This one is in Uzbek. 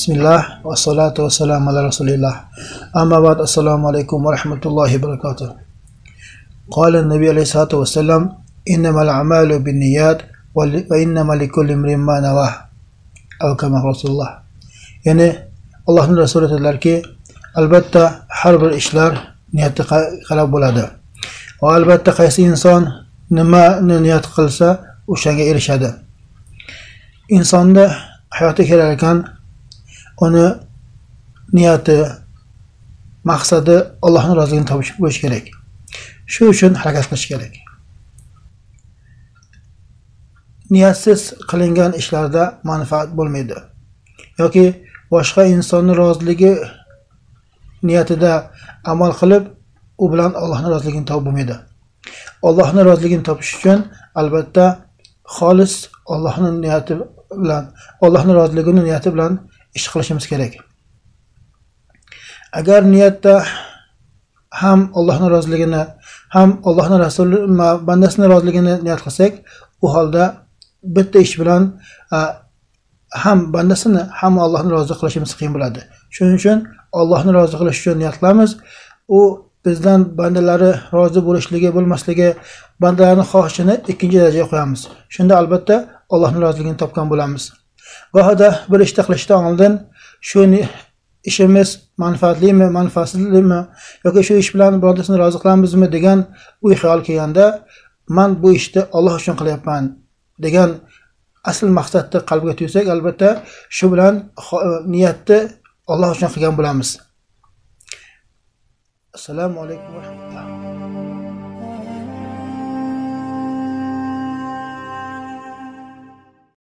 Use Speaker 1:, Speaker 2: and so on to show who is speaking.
Speaker 1: Bismillah va salatu va salam ala rasulillah. Amma ba'd, assalomu alaykum va rahmatullohi va barakatuh. Qala an-nabiy alayhi salatu vassalam: innamal a'malu binniyat va innama likulli imrin ma nawa. Aw kama rasululloh. Ya'ni Allohning rasuli aytadilarki, albatta har bir ishlar niyatga qarab bo'ladi. Va albatta qaysi inson nimani niyat qilsa, o'shanga erishadi. Insonda hayotga kelar ekan, uni niyati, maqsadi Allohning roziligini topish bo'lishi kerak. Shu uchun harakat qilish kerak. Niyatsiz qilingan ishlarda manfaat bo'lmaydi. Yoki boshqa insonning roziligi niyatida amal qilib, u bilan Allohning roziligini topib bo'lmaydi. Allohning roziligini topish uchun albatta xolis Allohning niyati bilan, Allohning roziligini niyati bilan ish qilishimiz kerak. Agar niyatda ham Allohning roziligini, ham Allohning rasuli bandasining roziligini niyat qilsak, u holda bitta ish bilan ham bandasini, ham Allohni rozi qilishimiz qiyin bo'ladi. Shuning uchun Allohni rozi qilish uchun niyat qilamiz. U bizdan bandalari rozi bo'lishligi, bo'lmasligi, bandalarning xohishini ikkinchi darajaga qo'yamiz. Shunda albatta Allohning roziligini topgan bo'lamiz. Gohida bir ishni qilishdan oldin shu ishimiz manfaatlimi, manfaatsizmi yoki shu ish bilan birodasini rozi qilamizmi degan o'y xayol kelganda, men bu ishni Alloh uchun qilyapman degan asl maqsadni qalbga tuysak, albatta shu bilan niyatni Alloh uchun qilgan bo'lamiz. Assalomu alaykum va rahmatulloh.